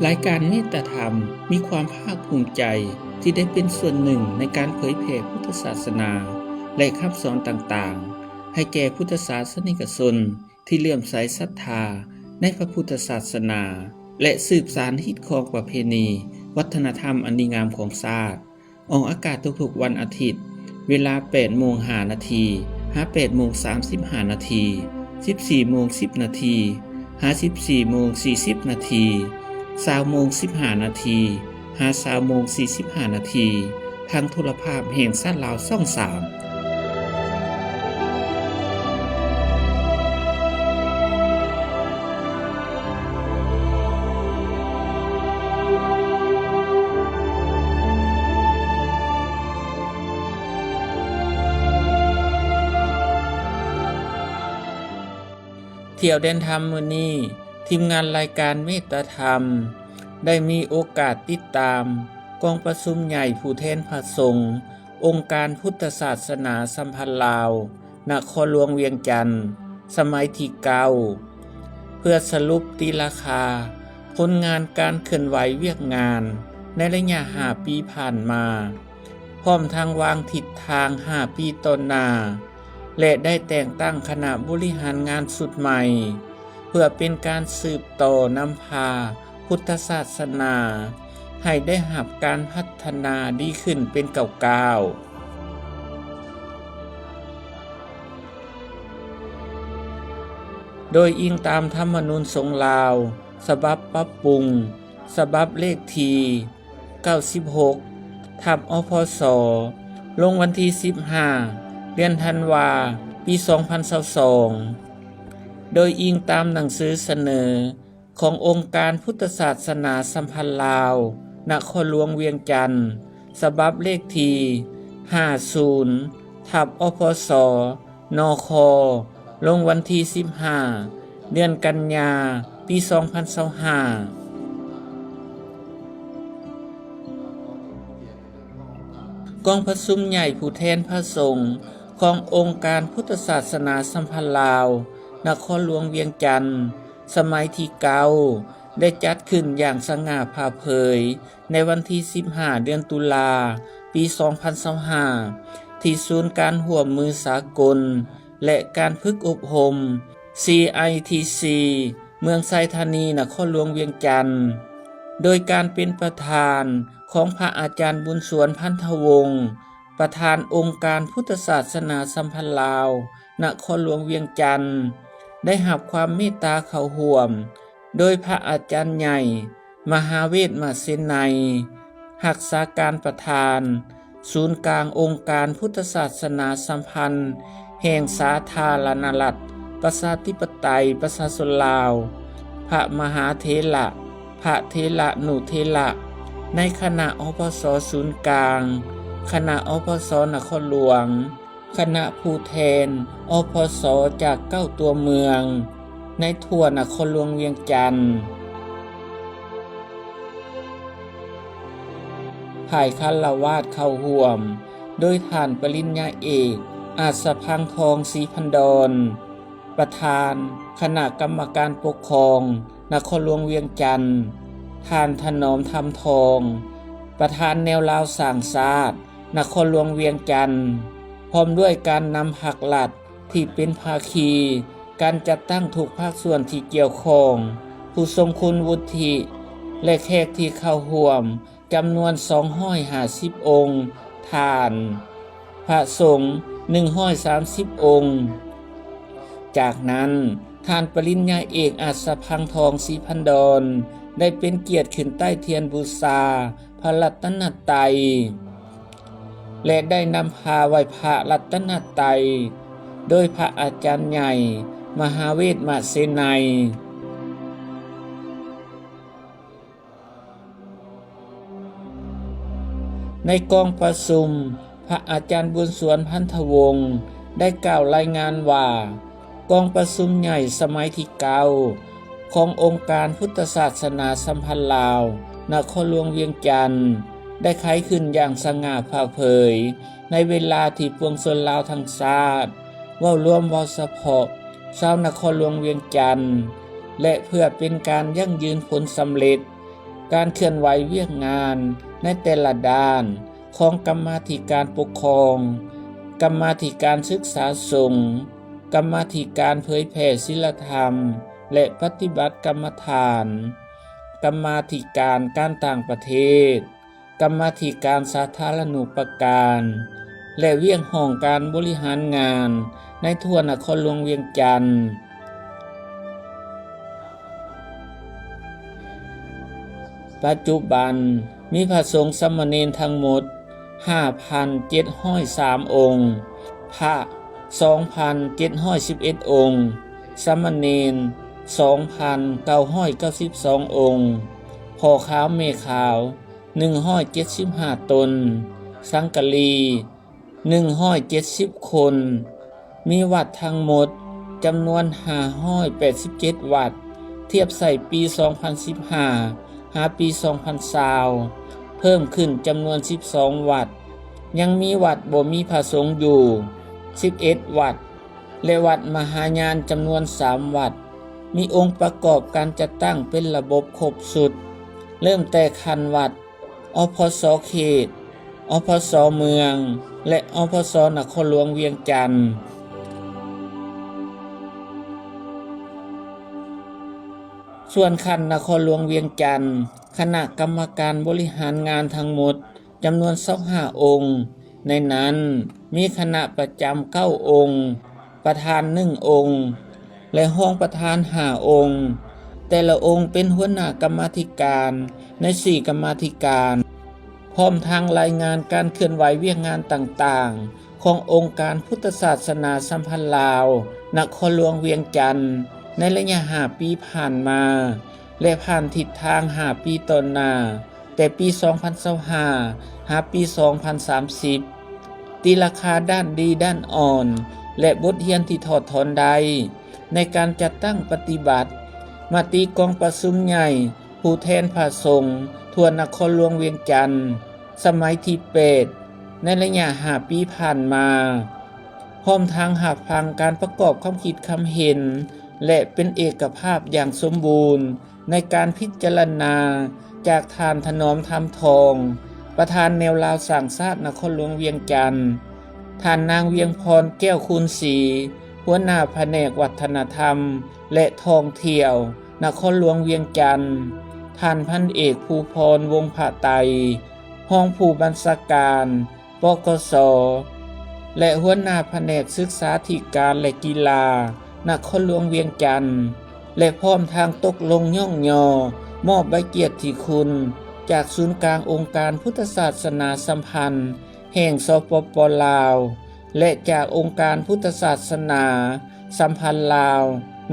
ລາຍການເມດຕາທຳມີຄວາມພາກພູມໃຈທີ່ໄດ້ເປັນສ່ວນໜຶ່ງໃນການເຜີຍແຜ່ພຸດທະສາສະໜາ ແລະ ຄຳສອນຕ່າງໆ ໃຫ້ແກ່ພຸດທະສາສະນິກະຊົນທີ່ເລື່ອມໃສສັດທາໃນພະພຸດທະສາສະໜາ ແລະ ສືບສານຮີດຄອງປະເພນີວັດທະນະທຳອັນດີງາມຂອງຊາດ. ອອກອາກາດທຸກໆວັນອາທິດ ເວລາແປດໂມງຫ້ານາທີ ຫາແປດໂມງສາມສິບຫ້ານາທີ, ສິບສີ່ໂມງສິບນາທີ ຫາສິບສີ່ໂມງສີ່ສິບນາທີ, ຊາວໂມງສິບຫ້ານາທີ ຫາຊາວໂມງສີ່ສິບຫ້ານາທີ ທາງໂທລະພາບແຫ່ງຊາດລາວຊ່ອງສາມ. ທ່ຽວແດນທຳມື້ນີ້, ທີມງານລາຍການເມດຕາທຳ ໄດ້ມີໂອກາດຕິດຕາມກອງປະຊຸມໃຫຍ່ຜູ້ແທນພະສົງ ອົງການພຸດທະສາສະໜາສຳພັນລາວ ນະຄອນຫຼວງວຽງຈັນ ສະໄໝທີເກົ້າ ເພື່ອສະຫຼຸບຕີລາຄາຜົນງານການເຄື່ອນໄຫວວຽກງານໃນໄລຍະຫ້າປີຜ່ານມາ, ພ້ອມທັງວາງທິດທາງຫ້າປີຕໍ່ໜ້າ ແລະ ໄດ້ແຕ່ງຕັ້ງຄະນະບໍລິຫານງານຊຸດໃໝ່ ເພື່ອເປັນການສືບຕໍ່ນຳພາ ພຸດທະສາສະໜາໃຫ້ໄດ້ຮັບການພັດທະນາດີຂຶ້ນເປັນກ້າວໆ. ໂດຍອີງຕາມທຳມະນູນສົງລາວ ສະບັບປັບປຸງ ສະບັບເລກທີເກົ້າສິບຫົກ ທັບ ອພສ ລົງວັນທີສິບຫ້າ ເດືອນທັນວາ ປີສອງພັນຊາວສອງ ໂດຍອີງຕາມໜັງສືສະເໜີ ຂອງອົງການພຸດທະສາສະໜາສຳພັນລາວ ນະຄອນຫຼວງວຽງຈັນ ສະບັບເລກທີຫ້າສິບ ທັບ ອພສ ນຄ ລົງວັນທີສິບຫ້າ ເດືອນກັນຍາ ປີສອງພັນຊາວຫ້າ. ກອງປະຊຸມໃຫຍ່ຜູ້ແທນພະສົງຂອງອົງການພຸດທະສາສະໜາສຳພັນລາວ ນະຄອນຫຼວງວຽງຈັນ ສະໄໝທີເກົ້າ ໄດ້ຈັດຂຶ້ນຢ່າງສະຫງ່າຜ່າເຜີຍໃນວັນທີສິບຫ້າ ເດືອນຕຸລາ ປີສອງພັນຊາວຫ້າ ທີ່ສູນການຮ່ວມມືສາກົນ ແລະ ການຝຶກອົບຮົມ ຊີໄອທີຊີ ເມືອງໄຊທານີ ນະຄອນຫຼວງວຽງຈັນ ໂດຍການເປັນປະທານຂອງພະອາຈານບຸນສວນ ພັນທະວົງ ປະທານອົງການພຸດທະສາສະໜາສຳພັນລາວ ນະຄອນຫຼວງວຽງຈັນ ໄດ້ຮັບຄວາມເມດຕາເຂົ້າຮ່ວມໂດຍພະອາຈານໃຫຍ່ ມະຫາເວດມະເສນໄນ ຮັກສາການປະທານ ສູນກາງອົງການພຸດທະສາສະໜາສຳພັນແຫ່ງສາທາລະນະລັດ ປະຊາທິປະໄຕ ປະຊາຊົນລາວ, ພະມະຫາເຖລະ, ພະເຖລະນຸເຖລະ ໃນຄະນະ ອພສ ສູນກາງ, ຄະນະ ອພສ ນະຄອນຫຼວງ, ຄະນະຜູ້ແທນ ອພສ ຈາກເກົ້າຕົວເມືອງໃນທົ່ວນະຄອນຫຼວງວຽງຈັນ ພາຍຄາລະວາດເຂົ້າຮ່ວມ ໂດຍທ່ານປະລິນຍາເອກ ອາດສະພັງທອງ ສີພັນດອນ ປະທານຄະນະກຳມະການປົກຄອງນະຄອນຫຼວງວຽງຈັນ, ທ່ານ ຖະໜອມ ທຳທອງ ປະທານແນວລາວສ້າງຊາດນະຄອນຫຼວງວຽງຈັນ, ພ້ອມດ້ວຍການນຳພັກລັດທີ່ເປັນພາຄີການຈັດຕັ້ງທຸກພາກສ່ວນທີ່ກ່ຽວຂ້ອງ, ຜູ້ຊົງຄຸນວຸດທິ ແລະ ແຂກທີ່ເຂົ້າຮ່ວມ ຈຳນວນສອງຮ້ອຍຫ້າສິບອົງ, ທ່ານ ພະສົງໜຶ່ງຮ້ອຍສາມສິບອົງ. ຈາກນັ້ນ, ທ່ານປະລິນຍາເອກ ອັດສະພັງທອງ ສີພັນດອນ ໄດ້ເປັນກຽດຂຶ້ນໄຕ້ທຽນບູຊາພະລັດຕະນະໄຕ ແລະ ໄດ້ນຳພາໄຫວ້ພະລັດຕະນະໄຕ ໂດຍພະອາຈານໃຫຍ່ ມະຫາເວດມະເສນໄນ. ໃນກອງປະຊຸມ, ພະອາຈານບຸນສວນ ພັນທະວົງ ໄດ້ກ່າວລາຍງານວ່າ, ກອງປະຊຸມໃຫຍ່ສະໄໝທີເກົ້າ ຂອງອົງການພຸດທະສາສະໜາສຳພັນລາວ ນະຄອນຫຼວງວຽງຈັນ ໄດ້ໄຂຂຶ້ນຢ່າງສະຫງ່າຜ່າເຜີຍ ໃນເວລາທີ່ປວງຊົນລາວທັງຊາດ ເວົ້າລວມເວົ້າສະເພາະ ຊາວນະຄອນຫຼວງວຽງຈັນ ແລະ ເພື່ອເປັນການຢັ້ງຢືນຜົນສຳເລັດ ການເຄື່ອນໄຫວວຽກງານໃນແຕ່ລະດ້ານຂອງກຳມາທິການປົກຄອງ, ກຳມາທິການສຶກສາສົງ, ກຳມາທິການເຜີຍແຜ່ສິນລະທຳ ແລະ ປະຕິບັດກຳມະຖານ, ກຳມາທິການການຕ່າງປະເທດ, ກຳມາທິການສາທາລະນູປະການ ແລະ ວຽກຫ້ອງການບໍລິຫານງານໃນທົ່ວນະຄອນຫຼວງວຽງຈັນ. ປັດຈຸບັນມີພະສົງສາມະເນນທັງໝົດ ຫ້າພັນເຈັດຮ້ອຍສາມອົງ, ພະ ສອງພັນເຈັດຮ້ອຍສິບເອັດອົງ, ສາມະເນນ ສອງພັນເກົ້າຮ້ອຍເກົ້າສິບສອງອົງ, ພໍ່ຂາວແມ່ຂາວ ໜຶ່ງຮ້ອຍເຈັດສິບຫ້າຕົນ, ສັງກະລີ ໜຶ່ງຮ້ອຍເຈັດສິບຄົນ, ມີວັດທັງໝົດຈຳນວນ ຫ້າຮ້ອຍແປດສິບເຈັດວັດ, ທຽບໃສ່ປີ ສອງພັນສິບຫ້າ ຫາປີ ສອງພັນຊາວ ເພີ່ມຂຶ້ນຈຳນວນ ສິບສອງວັດ, ຍັງມີວັດບໍ່ມີພະສົງຢູ່ ສິບເອັດວັດ ແລະ ວັດມະຫາຍານຈຳນວນ ສາມວັດ, ມີອົງປະກອບການຈັດຕັ້ງເປັນລະບົບຄົບຊຸດ, ເລີ່ມແຕ່ຂັ້ນວັດ, ອພສ ເຂດ, ອພສ ເມືອງ ແລະ ອພສ ນະຄອນຫຼວງວຽງຈັນ. ສ່ວນຂັ້ນນະຄອນຫຼວງວຽງຈັນ, ຄະນະກຳມະການບໍລິຫານງານທັງໝົດຈຳນວນ ຊາວຫ້າອົງ, ໃນນັ້ນມີຄະນະປະຈຳ ເກົ້າອົງ, ປະທານ ໜຶ່ງອົງ ແລະ ຮອງປະທານ ຫ້າອົງ. ແຕ່ລະອົງເປັນຫົວໜ້າກຳມາທິການໃນ ສີ່ກຳມາທິການ, ພ້ອມທັງລາຍງານການເຄື່ອນໄຫວວຽກງານຕ່າງໆຂອງອົງການພຸດທະສາສະໜາສຳພັນລາວ ນະຄອນຫຼວງວຽງຈັນ ໃນໄລຍະ ຫ້າປີຜ່ານມາ ແລະ ຜ່ານທິດທາງ ຫ້າປີຕໍ່ໜ້າ. ແຕ່ປີ ສອງພັນຊາວຫ້າ ຫາປີ ສອງພັນສາມສິບ, ຕີລາຄາດ້ານດີດ້ານອ່ອນ ແລະ ບົດຮຽນທີ່ຖອດຖອນໄດ້ ໃນການຈັດຕັ້ງປະຕິບັດມະຕິກອງປະຊຸມໃຫຍ່ຜູ້ແທນພະສົງທົ່ວນະຄອນຫຼວງວຽງຈັນ ສະໄໝທີແປດ ໃນໄລຍະ ຫ້າປີຜ່ານມາ, ພ້ອມທັງຮັບຟັງການປະກອບຄຳຄິດຄຳເຫັນ ແລະ ເປັນເອກະພາບຢ່າງສົມບູນ ໃນການພິຈາລະນາຈາກທ່ານ ຖະໜອມ ທຳທອງ, ປະທານແນວລາວສ້າງຊາດນະຄອນຫຼວງວຽງຈັນ, ທ່ານນາງ ວຽງພອນ ແກ້ວຄູນສີ, ຫົວໜ້າພະແນກວັດທະນະທຳ ແລະ ທ່ອງທ່ຽວນະຄອນຫຼວງວຽງຈັນ, ທ່ານພັນເອກ ພູພອນ ວົງພະໄຕ, ຮອງຜູ້ບັນຊາການ ປກສ ແລະ ຫົວໜ້າພະແນກສຶກສາທິການ ແລະ ກິລາ ນະຄອນຫຼວງວຽງຈັນ ແລະ ພ້ອມທັງຕົກລົງຍ້ອງຍໍມອບໃບກຽດຕິຄຸນຈາກສູນກາງອົງການພຸດທະສາສະໜາສຳພັນແຫ່ງ ສປປ ລາວ ແລະ ຈາກອົງການພຸດທະສາສະໜາສຳພັນລາວ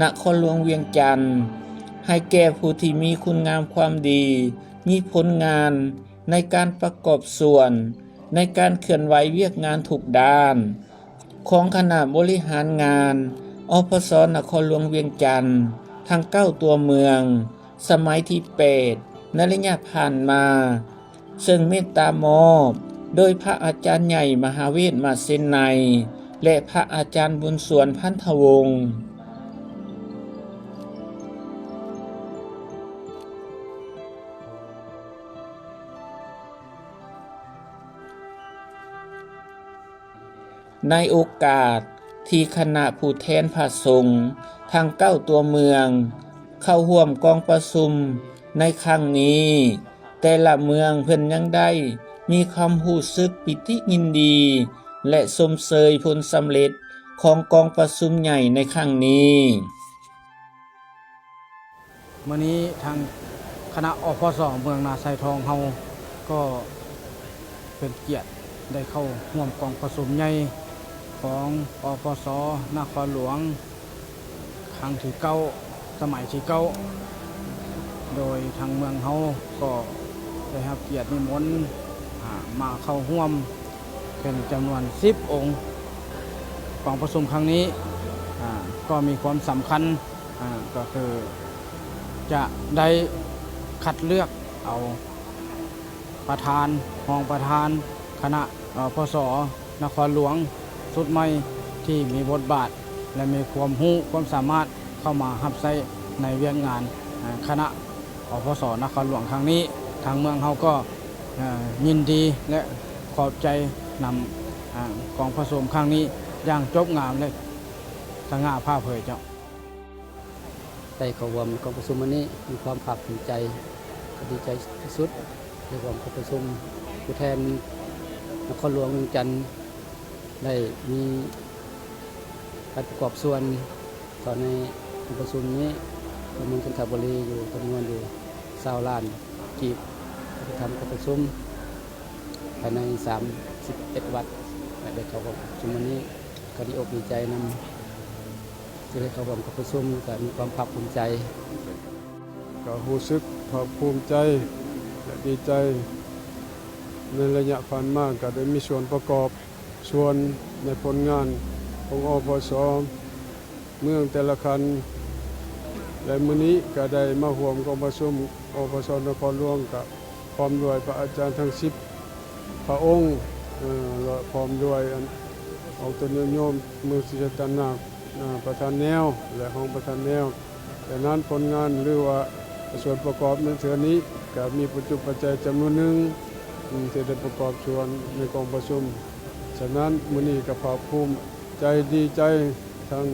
ນະຄອນຫຼວງວຽງຈັນ ໃຫ້ແກ່ຜູ້ທີ່ມີຄຸນງາມຄວາມດີ, ມີຜົນງານ ໃນການປະກອບສ່ວນໃນການເຄື່ອນໄຫວວຽກງານທຸກດ້ານຂອງຄະນະບໍລິຫານງານ ອພສ ນະຄອນຫຼວງວຽງຈັນ ທັງເກົ້າຕົວເມືອງ ສະໄໝທີແປດ ໃນໄລຍະຜ່ານມາ, ເຊິ່ງເມດຕາມອບໂດຍພະອາຈານໃຫຍ່ ມະຫາເວດ ມາເຊັນໄນ ແລະ ພະອາຈານບຸນສວນ ພັນທະວົງ. ໃນໂອກາດທີ່ຄະນະຜູ້ແທນພະສົງທັງເກົ້າຕົວເມືອງເຂົ້າຮ່ວມກອງປະຊຸມໃນຄັ້ງນີ້, ແຕ່ລະເມືອງເພິ່ນຍັງໄດ້ມີຄວາມຮູ້ສຶກປີຕິຍິນດີ ແລະ ຊົມເຊີຍຜົນສຳເລັດຂອງກອງປະຊຸມໃຫຍ່ໃນຄັ້ງນີ້. ມື້ນີ້ທາງຄະນະ ອພສ ເມືອງນາຊາຍທອງເຮົາກໍເປັນກຽດໄດ້ເຂົ້າຮ່ວມກອງປະຊຸມໃຫຍ່ຂອງ ອພສ ນະຄອນຫຼວງ ຄັ້ງທີເກົ້າ ສະໄໝທີເກົ້າ ໂດຍທາງເມືອງເຮົາກໍໄດ້ຮັບກຽດນິມົນ ອາ ມາເຂົ້າຮ່ວມເປັນຈຳນວນສິບອົງ. ກອງປະຊຸມຄັ້ງນີ້ ອາ ກໍມີຄວາມສຳຄັນ ອາ ກໍຄືຈະໄດ້ຄັດເລືອກເອົາປະທານ, ຮອງປະທານຄະນະ ອພສ ນະຄອນຫຼວງຊຸດໃໝ່ທີ່ມີບົດບາດ ແລະ ມີຄວາມຮູ້ຄວາມສາມາດເຂົ້າມາຮັບໃຊ້ໃນວຽກງານ ອາ ຄະນະ ອ ອພສ ນະຄອນຫຼວງຄັ້ງນີ້ ທາງເມືອງເຮົາກໍ ເອີ ຍິນດີ ແລະ ຂອບໃຈນຳ ອາ ກອງປະຊຸມຄັ້ງນີ້ຢ່າງຈົບງາມ ແລະ ສະຫງ່າຜ່າເຜີຍເຈົ້າ. ໄດ້ເຂົ້າຮ່ວມກອງປະຊຸມມື້ນີ້ ມີຄວາມພາກພູມໃຈ ແລະ ດີໃຈທີ່ສຸດ ໄດ້ຮ່ວມກອງປະຊຸມ ຜູ້ແທນນະຄອນຫຼວງວຽງຈັນ ໄດ້ມີການປະກອບສ່ວນເຂົ້າໃນກອງປະຊຸມນີ້ ຂອງເມືອງຈັນທະບູລີ ຢູ່ຈຳນວນຢູ່ຊາວລ້ານກີບ ໄປທຳກອງປະຊຸມພາຍໃນສາມສິບເອັດວັດ ແລະ ໄດ້ເຂົ້າຮ່ວມປະຊຸມມື້ນີ້ ກໍດີອົກດີໃຈນຳ ທີ່ໄດ້ເຂົ້າຮ່ວມກອງປະຊຸມ ກໍມີຄວາມພາກພູມໃຈ. ກໍຮູ້ສຶກພາກພູມໃຈ ແລະ ດີໃຈ ໃນໄລຍະຜ່ານມາ ກໍໄດ້ມີສ່ວນປະກອບສ່ວນໃນຜົນງານຂອງ ອພສ ເມືອງແຕ່ລະຂັ້ນ ແລະ ມື້ນີ້ກໍໄດ້ມາຮ່ວມກອງປະຊຸມ ອພສ ນະຄອນຫຼວງ ກໍ ພ້ອມດ້ວຍພະອາຈານທັງສິບພະອົງ ເອີ ແລະ ພ້ອມດ້ວຍອັນອອກຕົນຍາດໂຍມເມືອງສີສັດຕະນາກ ເອີ ປະທານແນວ ແລະ ຮອງປະທານແນວ. ສະນັ້ນ ຜົນງານ ຫຼືວ່າສ່ວນປະກອບໃນເທື່ອນີ້ ກໍມີປັດຈຸປັດໄຈຈຳນວນໜຶ່ງ ອາ ທີ່ໄດ້ປະກອບສ່ວນໃນກອງປະຊຸມ. ສະນັ້ນ ມື້ນີ້ກໍພາກພູມໃຈ ດີໃຈ ທັງ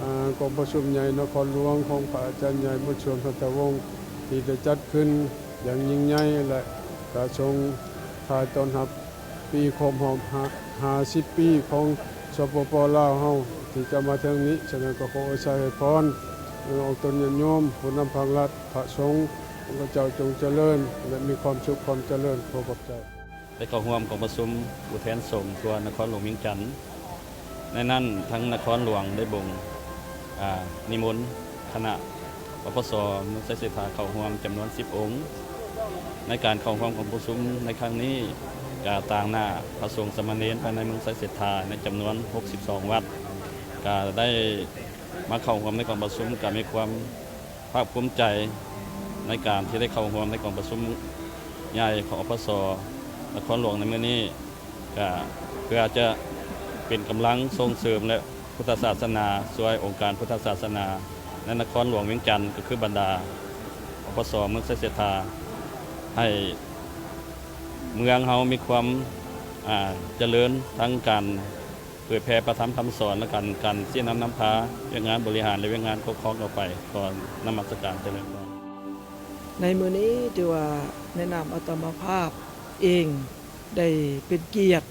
ອາ ກອງປະຊຸມໃຫຍ່ນະຄອນຫຼວງ ຂອງພະອາຈານໃຫຍ່ບຸນຊວນ ພັນທະວົງ ທີ່ໄດ້ຈັດຂຶ້ນຢ່າງຍິ່ງໃຫຍ່ ແລະ ກະສົ່ງທ້າຍຕ້ອນຮັບປີຄົບຮອບຫ້າ ຫ້າສິບປີຂອງ ສປປ ລາວເຮົາ ທີ່ຈະມາເຖິງນີ້. ສະນັ້ນກໍຂໍອວຍໄຊອວຍພອນ ອອກຕົນຍາດໂຍມ ຜູ້ນຳພາກລັດ ພະສົງ ຂອງພະເຈົ້າຈົ່ງຈະເລີນ ແລະ ມີຄວາມສຸກຄວາມຈະເລີນ. ຂໍຂອບໃຈ. ໄດ້ເຂົ້າຮ່ວມກອງປະຊຸມຜູ້ແທນສົງທົ່ວນະຄອນຫຼວງວຽງຈັນ. ໃນນັ້ນ ທາງນະຄອນຫຼວງໄດ້ບົ່ງ ອາ ນິມົນຄະນະ ອພສ ເມືອງໄຊເສດຖາ ເຂົ້າຮ່ວມຈຳນວນສິບອົງ. ໃນການເຂົ້າຮ່ວມກອງປະຊຸມໃນຄັ້ງນີ້ ກະຕາງໜ້າພະສົງສາມະເນນພາຍໃນເມືອງໄຊເສດຖາ ໃນຈຳນວນຫົກສິບສອງວັດ ກະໄດ້ມາເຂົ້າຮ່ວມໃນກອງປະຊຸມ ກະມີຄວາມ ພາກພູມໃຈໃນການທີ່ໄດ້ເຂົ້າຮ່ວມໃນກອງປະຊຸມໃຫຍ່ຂອງ ອພສ ນະຄອນຫຼວງໃນມື້ນີ້ ກະເພື່ອຈະເປັນກຳລັງສົ່ງເສີມ ແລະ ພຸດທະສາສະໜາ ຊ່ວຍອົງການພຸດທະສາສະໜາໃນນະຄອນຫຼວງວຽງຈັນ ກໍຄືບັນດາ ອພສ ເມືອງໄຊເສດຖາ ໃຫ້ເມືອງເຮົາມີຄວາມ ອາ ຈະເລີນທາງການ ເຜີຍແຜ່ພະທຳຄຳສອນ ແລະ ການ ການຊີ້ນຳນຳພາວຽກງານບໍລິຫານ ແລະ ວຽກງານປົກຄອງຕໍ່ໄປ. ຂໍນະມັດສະການຈະເລີນພອນ. ໃນມື້ນີ້ຖືວ່າໃນນາມອາດຕະມາພາບເອງໄດ້ເປັນກຽດ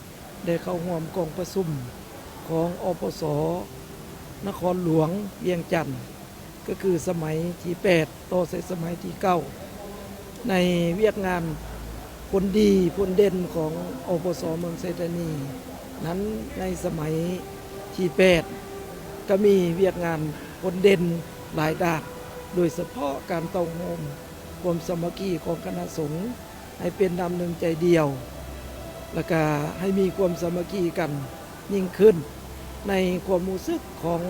ໄດ້ເຂົ້າຮ່ວມກອງປະຊຸມຂອງ ອພສ ນະຄອນຫຼວງວຽງຈັນ ກໍຄືສະໄໝທີແປດ ຕໍ່ໃສ່ສະໄໝທີເກົ້າ ໃນວຽກງານຜົນດີຜົນເດັ່ນຂອງ ອພສ ເມືອງໄຊທານີນັ້ນ ໃນສະໄໝທີແປດ ກໍມີວຽກງານຜົນເດັ່ນຫຼາຍດ້ານ, ໂດຍສະເພາະການເຕົ້າໂຮມຄວາມສາມັກຄີຂອງຄະນະສົງ ໃຫ້ເປັນນ້ຳໜຶ່ງໃຈດຽວ ແລະ ກະໃຫ້ມີຄວາມສາມັກຄີກັນຍິ່ງຂຶ້ນ. ໃນຄວາມຮູ້ສຶກຂອງ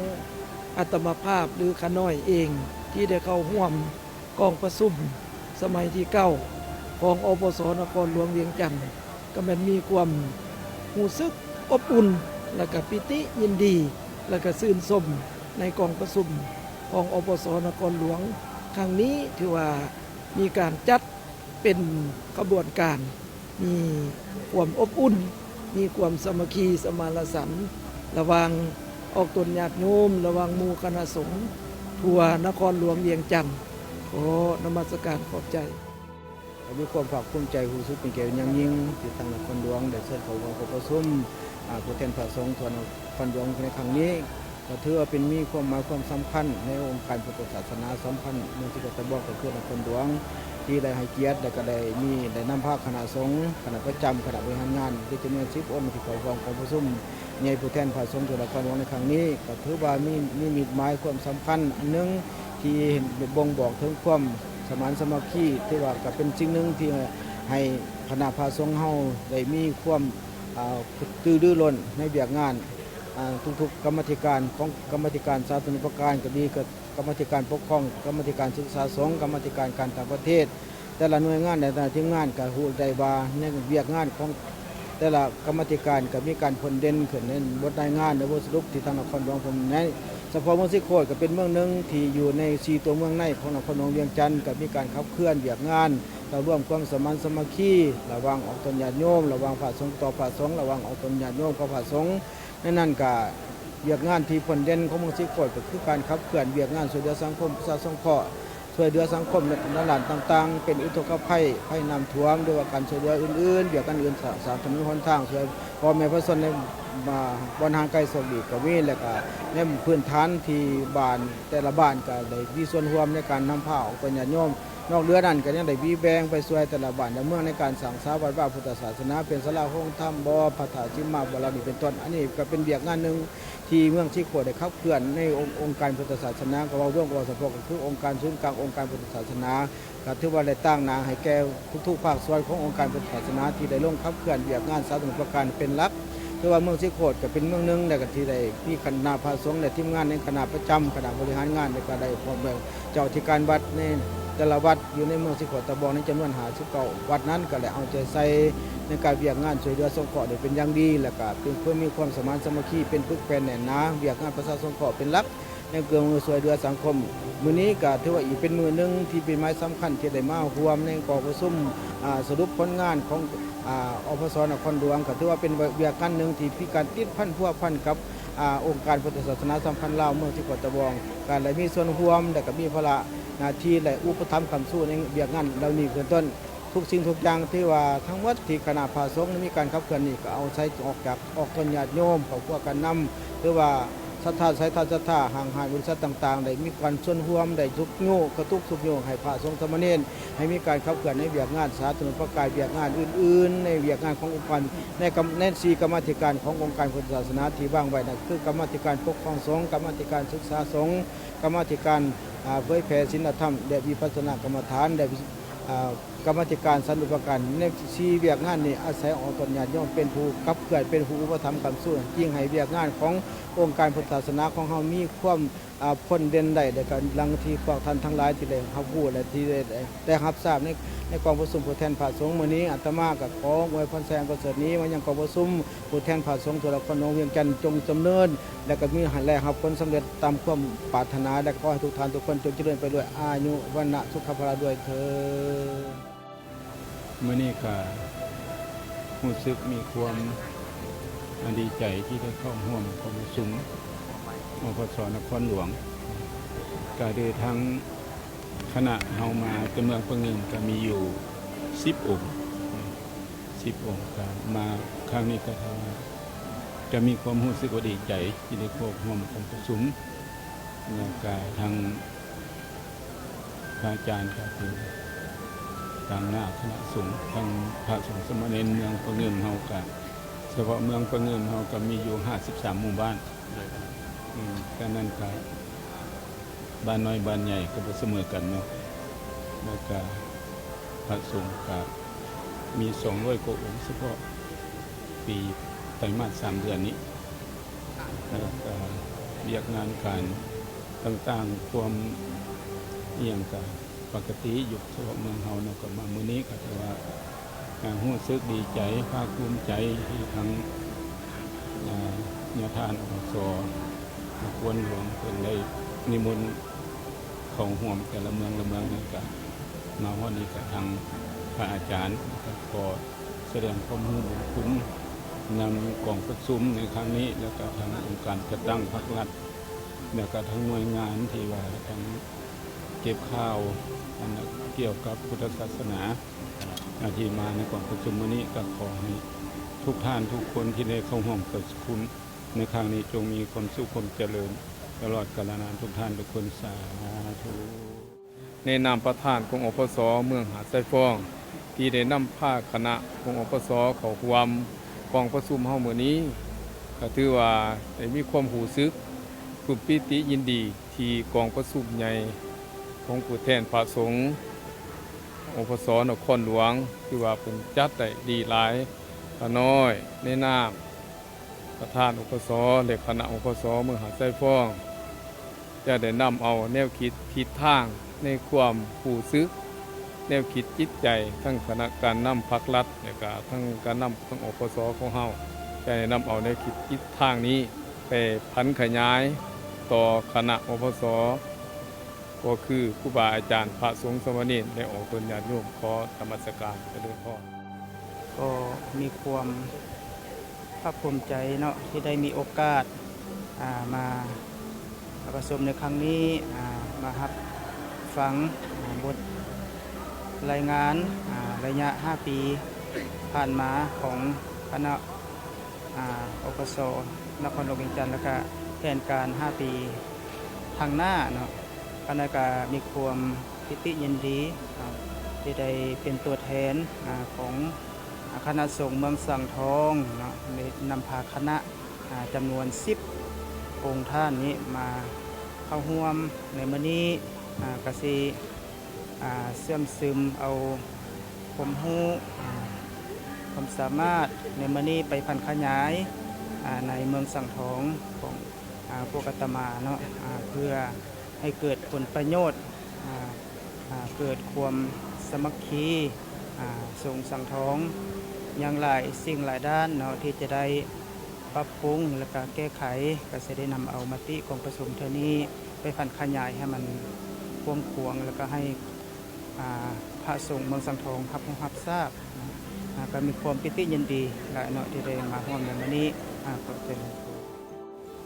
ອາດຕະມາພາບ ຫຼື ຂ້ານ້ອຍເອງ ທີ່ໄດ້ເຂົ້າຮ່ວມກອງປະຊຸມສະໄໝທີເກົ້າ ຂອງ ອພສ ນະຄອນຫຼວງວຽງຈັນ ກໍແມ່ນມີຄວາມຮູ້ສຶກອົບອຸ່ນ ແລະ ກະປີຕິຍິນດີ ແລະ ກະຊື່ນຊົມໃນກອງປະຊຸມຂອງ ອພສ ນະຄອນຫຼວງຄັ້ງນີ້ ຖືວ່າມີການຈັດ ເປັນຂະບວນການ ມີຄວາມອົບອຸ່ນ ມີຄວາມສາມັກຄີສະມານລະສັນ ລະຫວ່າງອອກຕົນຍາດໂຍມ ລະຫວ່າງໝູ່ຄະນະສົງທົ່ວນະຄອນຫຼວງວຽງຈັນ. ຂໍນະມັດສະການຂອບໃຈ. ກໍມີຄວາມພາກພູມໃຈ ຮູ້ສຶກເປັນກຽດເປັນຢ່າງຍິ່ງ ທີ່ທາງນະຄອນຫຼວງໄດ້ເຊີນເຂົ້າຮ່ວມກອງປະຊຸມ ອາ ຜູ້ແທນພະສົງທົ່ວນະຄອນຫຼວງໃນຄັ້ງນີ້. ກໍຖືວ່າເປັນ ມີຄວາມໝາຍຄວາມສຳຄັນໃນອົງການພຸດທະສາສະໜາສຳຄັນເມືອງສີສັດຕະບອງ ກໍຄືນະຄອນຫຼວງ ທີ່ໄດ້ໃຫ້ກຽດ ແລະ ກໍໄດ້ມີ ໄດ້ນຳພາຄະນະສົງ, ຄະນະປະຈຳ, ຄະນະບໍລິຫານງານ ເປັນຈຳນວນສິບອົງ ທີ່ເຂົ້າຮ່ວມກອງປະຊຸມໃຫຍ່ຜູ້ແທນພະສົງທົ່ວນະຄອນຫຼວງໃນຄັ້ງນີ້ ກໍຖືວ່າມີ ມີມິດໝາຍຄວາມສຳຄັນອັນໜຶ່ງ ທີ່ເຫັນ ບົ່ງບອກເຖິງຄວາມສະໝານສາມັກຄີ ຖືວ່າກໍເປັນສິ່ງໜຶ່ງທີ່ໃຫ້ຄະນະພະສົງເຮົາໄດ້ມີຄວາມ ອາ ກະຕືລືລົ້ນໃນວຽກງານ ອາ ທຸກໆກຳມາທິການ ຂອງກຳມາທິການສາທາລະນະປະການກໍດີ ກຳມາທິການປົກຄອງ, ກຳມາທິການສຶກສາສົງ, ກຳມາທິການການຕ່າງປະເທດ ແຕ່ລະໜ່ວຍງານ ແລະ ແຕ່ລະທີມງານ ກໍຮູ້ໄດ້ວ່າໃນວຽກງານຂອງແຕ່ລະກຳມາທິການ ກໍມີການພົ້ນເດັ່ນຂຶ້ນໃນບົດລາຍງານ ແລະ ບົດສະຫຼຸບທີ່ທາງນະຄອນຫຼວງເພິ່ນໃນ ສະເພາະເມືອງສີໂຄດກໍເປັນເມືອງໜຶ່ງທີ່ຢູ່ໃນສີ່ຕົວເມືອງໃນຂອງນະຄອນຫຼວງວຽງຈັນ ກໍມີການຂັບເຄື່ອນວຽກງານ ລະລວມຄວາມສະໝານສາມັກຄີ ລະຫວ່າງອອກຕົນຍາດໂຍມ, ລະຫວ່າງພະສົງຕໍ່ພະສົງ, ລະຫວ່າງອອກຕົນຍາດໂຍມກັບພະສົງ. ໃນນັ້ນກະວຽກງານທີ່ພົ້ນເດັ່ນຂອງເມືອງສີໂຄດ ກໍຄືການຂັບເຄື່ອນວຽກງານຊ່ວຍເຫຼືອສັງຄົມປະຊາສົງເຄາະ, ຊ່ວຍເຫຼືອສັງຄົມໃນດ້ານຕ່າງໆ ເປັນອຸທົກກະໄພ, ໄພນ້ຳຖ້ວມ ຫຼືວ່າການຊ່ວຍເຫຼືອອື່ນໆ, ວຽກງານອື່ນ ສ້າງ ສ້າງຖະໜົນຫົນທາງ, ຊ່ວຍພໍ່ແມ່ປະຊາຊົນໃນ ອ່າ ບ່ອນຫ່າງໄກໂສກດີກໍມີ ແລະກະໃນພື້ນຖານທີ່ບ້ານ ແຕ່ລະບ້ານກໍໄດ້ມີສ່ວນຮ່ວມໃນການນຳພາອອກຕົນຍາດໂຍມ. ນອກເໜືອນັ້ນກໍຍັງໄດ້ມີແບ່ງໄປຊ່ວຍແຕ່ລະບ້ານລະເມືອງໃນການສ້າງສາວັດວາພຸດທະສາສະໜາ ເປັນສາລາໂຮງທຳບໍ ພະທາດສີມາບໍ ເຫຼົ່ານີ້ເປັນຕົ້ນ. ອັນນີ້ກໍເປັນວຽກງານໜຶ່ງທີ່ເມືອງສີໂຄດໄດ້ຂັບເຄື່ອນໃນອົງ ອົງການພຸດທະສາສະໜາ ກໍເວົ້າລວມ ເວົ້າສະເພາະກໍຄືອົງການສູນກາງອົງການພຸດທະສາສະໜາ ກໍຖືວ່າໄດ້ຕາງໜ້າໃຫ້ແກ່ທຸກໆພາກສ່ວນຂອງອົງການພຸດທະສາສະໜາ ທີ່ໄດ້ລົງຂັບເຄື່ອນວຽກງານສາທາລະນະປະການເປັນຫຼັກ. ຖືວ່າເມືອງສີໂຄດກໍເປັນເມືອງໜຶ່ງ ແລະກໍທີ່ໄດ້ມີຄະນະພະສົງ ແລະທີມງານໃນຄະນະປະຈຳ ຄະນະບໍລິຫານງານ ແລະກໍໄດ້ພ້ອມດ້ວຍເຈົ້າອະທິການວັດໃນແຕ່ລະວັດ ຢູ່ໃນເມືອງສີໂຄດຕະບອງ ໃນຈຳນວນຫ້າສິບເກົ້າວັດນັ້ນ ກໍໄດ້ເອົາໃຈໃສ່ໃນການວຽກງານຊ່ວຍເຫຼືອສົງເຄາະໄດ້ເປັນຢ່າງດີ ແລະກໍເປັນຄົນມີຄວາມສະໝານສາມັກຄີ ເປັນປຶກແຜ່ນແໜ້ນໜາ ວຽກງານປະຊາສົງເຄາະເປັນຫຼັກ ໃນເລື່ອງຊ່ວຍເຫຼືອສັງຄົມ. ມື້ນີ້ກໍຖືວ່າອີກເປັນມື້ໜຶ່ງທີ່ເປັນໄມສຳຄັນທີ່ໄດ້ມາຮ່ວມໃນກອງປະຊຸມ ອາ ສະຫຼຸບຜົນງານຂອງ ອາ ອພສ ນະຄອນຫຼວງ ກໍຖືວ່າເປັນວຽກງານໜຶ່ງທີ່ມີການຕິດພັນພົວພັນກັບ ອາ ອົງການພຸດທະສາສະໜາສຳພັນລາວເມືອງສີໂຄດຕະບອງ ກໍໄດ້ມີສ່ວນຮ່ວມ ແລະກໍມີພາລະໜ້າທີ່ ແລະ ອຸປະຖຳຄ້ຳຊູໃນວຽກງານເຫຼົ່ານີ້ເປັນຕົ້ນ. ທຸກສິ່ງທຸກຢ່າງ ຖືວ່າທັງໝົດທີ່ຄະນະພະສົງມີການຂັບເຄື່ອນນີ້ ກໍເອົາໃສ່ອອກຈາກອອກຕົນຍາດໂຍມ ຄອບຄົວການນຳ ຫຼືວ່າສັດທາ ສາຍທານສັດທາ ຫ້າງຮ້ານບໍລິສັດຕ່າງໆ ໄດ້ມີການສ່ວນຮ່ວມ ໄດ້ຊຸກຍູ້ ກະຕຸກຊຸກຍູ້ໃຫ້ພະສົງສາມະເນນ ໃຫ້ມີການຂັບເຄື່ອນໃນວຽກງານສາທາລະນະປະການ ວຽກງານອື່ນໆ ໃນວຽກງານຂອງອົງການ ໃນກຳ ໃນສີ່ກຳມາທິການຂອງອົງການພຸດທະສາສະໜາທີ່ວາງໄວ້ນັ້ນ ຄືກຳມາທິການປົກຄອງສົງ, ກຳມາທິການສຶກສາສົງ, ກຳມາທິການ ອາ ເຜີຍແຜ່ສິນລະທຳ ແລະ ວິປັດສະນາກຳມະຖານ ແລະ ອາ ກຳມາທິການສາທາລະນະປະການ. ໃນສີ່ວຽກງານນີ້ ອາໄສອອກຕົນຍາດໂຍມເປັນຜູ້ຂັບເຄື່ອນ ເປັນຜູ້ອຸປະຖຳຄ້ຳຊູ ຈຶ່ງໃຫ້ວຽກງານຂອງອົງການພຸດທະສາສະໜາຂອງເຮົາມີຄວາມ ອາ ພົ້ນເດັ່ນໄດ້ ແລະກະດັ່ງທີ່ພວກທ່ານທັງຫຼາຍທີ່ໄດ້ຮັບຮູ້ ແລະທີ່ໄດ້ ໄດ້ ໄດ້ຮັບຊາບໃນ ໃນກອງປະຊຸມຜູ້ແທນພະສົງມື້ນີ້. ອາດຕະມາກໍຂໍອວຍພອນໄຊອັນປະເສີດນີ້ມາຍັງກອງປະຊຸມຜູ້ແທນພະສົງທົ່ວນະຄອນຫຼວງວຽງຈັນ ຈົ່ງດຳເນີນ ແລະກໍມີໃຫ້ໄດ້ຮັບຜົນສຳເລັດຕາມຄວາມປາດຖະໜາ ແລະກໍຂໍໃຫ້ທຸກທ່ານທຸກຄົນຈົ່ງຈະເລີນໄປດ້ວຍອາຍຸ ວັນນະ ສຸຂະ ພະລະ ດ້ວຍເທີ້ນ. ມື້ນີ້ກະຮູ້ສຶກມີຄວາມ ອາ ດີໃຈທີ່ໄດ້ເຂົ້າຮ່ວມກອງປະຊຸມ ອພສ ນະຄອນຫຼວງ. ກະໂດຍທາງຄະນະເຮົາມາແຕ່ເມືອງປະເງິນກະມີຢູ່ສິບອົງ ສິບອົງ. ກະມາຄັ້ງນີ້ກະຖືວ່າ ກະມີຄວາມຮູ້ສຶກວ່າດີໃຈທີ່ໄດ້ເຂົ້າຮ່ວມກອງປະຊຸມ ແລ້ວກະທາງ ພະອາຈານກະເປັນຕາງໜ້າຄະນະສົງ ທັງພະສົງສາມະເນນເມືອງປະເງິນເຮົາກະ ສະເພາະເມືອງປະເງິນເຮົາກະມີຢູ່ຫ້າສິບສາມໝູ່ບ້ານ ອືມ ກະນັ້ນກະບ້ານນ້ອຍບ້ານໃຫຍ່ກະບໍ່ສະເໝີກັນເນາະ. ແລ້ວກະພະສົງກະມີສອງຮ້ອຍກວ່າອົງ ສະເພາະປີໄຕມາດສາມເດືອນນີ້ ແລ້ວກະວຽກງານການ ຕ່າງໆ ຄວາມອີ່ຫຍັງກະປົກກະຕິຢູ່ ສະເພາະເມືອງເຮົາເນາະ. ກໍມາມື້ນີ້ກໍຖືວ່າ ອາ ຮູ້ສຶກດີໃຈ ພາກພູມໃຈທີ່ທາງ ອາ ຍາທ່ານ ອພສ ນະຄອນຫຼວງ ເພິ່ນໄດ້ນິມົນເຂົ້າຮ່ວມແຕ່ລະເມືອງລະເມືອງນັ້ນ ກະມາຮອດນີ້ກະທາງພະອາຈານ ກໍຂໍສະແດງຄວາມຮູ້ບຸນຄຸນນຳກອງປະຊຸມໃນຄັ້ງນີ້ ແລ້ວກະທາງອົງການຈັດຕັ້ງພາກລັດ ແລ້ວກະທາງໜ່ວຍງານທີ່ວ່າທາງເກັບຂ່າວ ອັນກ່ຽວກັບພຸດທະສາສະໜາ ອາ ທີ່ມາໃນກອງປະຊຸມມື້ນີ້ ກໍຂໍໃຫ້ທຸກທ່ານທຸກຄົນທີ່ໄດ້ເຂົ້າຮ່ວມປະຊຸມໃນຄັ້ງນີ້ ຈົ່ງມີຄວາມສຸກຄວາມຈະເລີນຕະຫຼອດການລະນານ ທຸກທ່ານທຸກຄົນ ສາທຸ. ໃນນາມປະທານກົງ ອພສ ເມືອງຫາດຊາຍຟອງ ທີ່ໄດ້ນຳພາຄະນະກົງ ອພສ ເຂົ້າຮ່ວມກອງປະຊຸມເຮົາມື້ນີ້ ກໍຖືວ່າໄດ້ມີຄວາມຮູ້ສຶກປຶ້ມປີຕິຍິນດີ ທີ່ກອງປະຊຸມໃຫຍ່ຂອງຜູ້ແທນພະສົງ ອພສ ນະຄອນຫຼວງ ຖືວ່າເພິ່ນຈັດໄດ້ດີຫຼາຍ. ຂ້ານ້ອຍໃນນາມ ປະທານ ອພສ ແລະ ຄະນະ ອພສ ເມືອງຫາດຊາຍຟອງ ຈະໄດ້ນຳເອົາແນວຄິດທິດທາງໃນຄວາມຮູ້ສຶກ ແນວຄິດຈິດໃຈ ທັງຄະນະການນຳພັກລັດ ແລະກະທັງການນຳຂອງ ອພສ ຂອງເຮົາ ຈະໄດ້ນຳເອົາແນວຄິດທິດທາງນີ້ໄປຜັນຂະຫຍາຍ ຕໍ່ຄະນະ ອພສ ກໍຄືຄູບາອາຈານ ພະສົງສາມະເນນ ແລະ ອອກຕົນຍາດໂຍມ. ຂໍນະມັດສະການ ຈະເລີນພອນ. ກໍມີຄວາມພາກພູມໃຈເນາະ ທີ່ໄດ້ມີໂອກາດ ອ່າ ມາປະຊຸມໃນຄັ້ງນີ້ ອ່າ ມາຮັບຟັງ ອ່າ ບົດລາຍງານ ອ່າ ໄລຍະຫ້າປີຜ່ານມາຂອງຄະນະ ອ່າ ອພສ ນະຄອນຫຼວງວຽງຈັນ ແລ້ວກະແຜນການຫ້າປີທາງໜ້າເນາະ. ຄະນະກະມີຄວາມປິຕິຍິນດີ ອ່າ ທີ່ໄດ້ເປັນຕົວແທນ ອ່າ ຂອງ ອ່າ ຄະນະສົງເມືອງສັງທອງເນາະ ໄດ້ນຳພາຄະນະ ອ່າ ຈຳນວນສິບອົງທ່ານນີ້ມາເຂົ້າຮ່ວມໃນມື້ນີ້ ອ່າ ກະຊິ ອ່າ ເຊື່ອມຊຶມເອົາຄວາມຮູ້ ອ່າ ຄວາມສາມາດໃນມື້ນີ້ໄປຜັນຂະຫຍາຍ ອ່າ ໃນເມືອງສັງທອງຂອງ ອ່າ ພວກອາດຕະມາເນາະ ອ່າ ເພື່ອໃຫ້ເກີດຜົນປະໂຫຍດ ອ່າ ອ່າ ເກີດຄວາມສາມັກຄີ ອ່າ ສົງສັງທອງ ຍັງຫຼາຍສິ່ງຫຼາຍດ້ານເນາະ ທີ່ຈະໄດ້ປັບປຸງ ແລ້ວກະແກ້ໄຂ ກະຊິໄດ້ນຳເອົາມະຕິກອງປະຊຸມເທື່ອນີ້ ໄປຜັນຂະຫຍາຍໃຫ້ມັນກວ້າງຂວາງ ແລ້ວກະໃຫ້ ອ່າ ພະສົງເມືອງສັງທອງຮັບຮູ້ຮັບຊາບ. ອ່າ ກະມີຄວາມປິຕິຍິນດີຫຼາຍເນາະ ທີ່ໄດ້ມາຮ່ວມໃນມື້ນີ້. ອ່າ ຂໍຈະເລີນພອນ.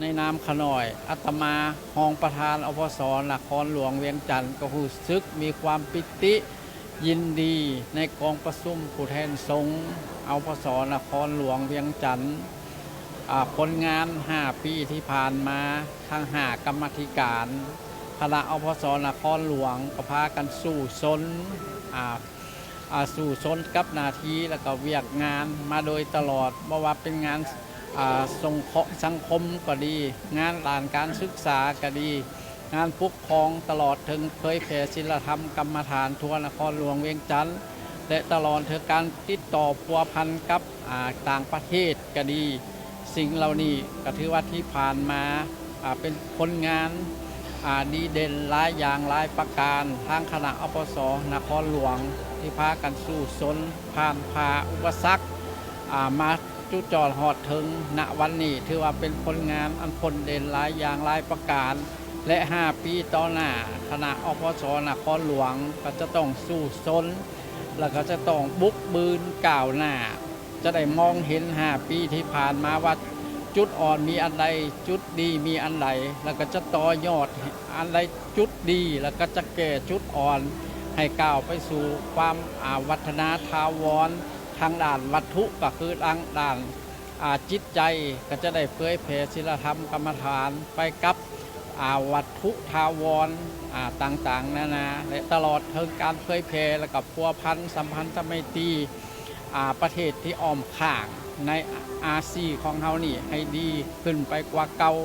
ໃນນາມຂ້ານ້ອຍ ອາດຕະມາ ຮອງປະທານ ອພສ ນະຄອນຫຼວງວຽງຈັນ ກໍຮູ້ສຶກມີຄວາມປິຕິ ຍິນດີໃນກອງປະຊຸມຜູ້ແທນສົງ ອພສ ນະຄອນຫຼວງວຽງຈັນ ອາ ຜົນງານຫ້າປີທີ່ຜ່ານມາ ທັງຫ້າກຳມາທິການຄະນະ ອພສ ນະຄອນຫຼວງ ກໍພາກັນສູ້ຊົນ ອາ ອາ ສູ້ຊົນກັບໜ້າທີ່ ແລ້ວກໍວຽກງານມາໂດຍຕະຫຼອດ, ບໍ່ວ່າເປັນງານ ອາ ສົງເຄາະສັງຄົມກໍດີ, ງານດ້ານການສຶກສາກໍດີ, ງານປົກຄອງ ຕະຫຼອດເຖິງເຜີຍແຜ່ສິນລະທຳກຳມະຖານທົ່ວນະຄອນຫຼວງວຽງຈັນ ແລະ ຕະຫຼອດເຖິງການຕິດຕໍ່ພົວພັນກັບ ອາ ຕ່າງປະເທດກໍດີ. ສິ່ງເຫຼົ່ານີ້ກໍຖືວ່າທີ່ຜ່ານມາ ອາ ເປັນຜົນງານ ອາ ດີເດັ່ນຫຼາຍຢ່າງຫຼາຍປະການ. ທາງຄະນະ ອພສ ນະຄອນຫຼວງ ທີ່ພາກັນສູ້ຊົນ ຜ່ານຜ່າອຸປະສັກ ອາ ມາ ຈຸດຈອດຮອດເຖິງນະວັນນີ້ ຖືວ່າເປັນຜົນງານອັນພົ້ນເດັ່ນຫຼາຍຢ່າງຫຼາຍປະການ ແລະ ຫ້າປີຕໍ່ໜ້າ ຄະນະ ອພສ ນະຄອນຫຼວງ ກໍຈະຕ້ອງສູ້ຊົນ ແລ້ວກໍຈະຕ້ອງບຸກບືນກ້າວໜ້າ, ຈະໄດ້ມອງເຫັນຫ້າປີທີ່ຜ່ານມາວ່າ ຈຸດອ່ອນມີອັນໃດ, ຈຸດດີມີອັນໃດ, ແລ້ວກໍຈະຕໍ່ຍອດອັນໃດຈຸດດີ ແລ້ວກໍຈະແກ້ຈຸດອ່ອນໃຫ້ກ້າວໄປສູ່ຄວາມ ອາ ວັດທະນາຖາວອນ. ທາງດ້ານວັດຖຸກໍຄືທາງດ້ານ ອາ ຈິດໃຈ ກໍຈະໄດ້ເຜີຍແຜ່ສິນລະທຳກຳມະຖານໄປກັບ ອາ ວັດຖຸຖາວອນ ອາ ຕ່າງໆນານາ ແລະ ຕະຫຼອດເຖິງການເຜີຍແຜ່ ແລະ ກໍພົວພັນສຳພັນທະໄມຕີ ອາ ປະເທດທີ່ອ້ອມຂ້າງໃນອາຊີຂອງເຮົານີ້ໃຫ້ດີຂຶ້ນໄປກວ່າເກົ່າ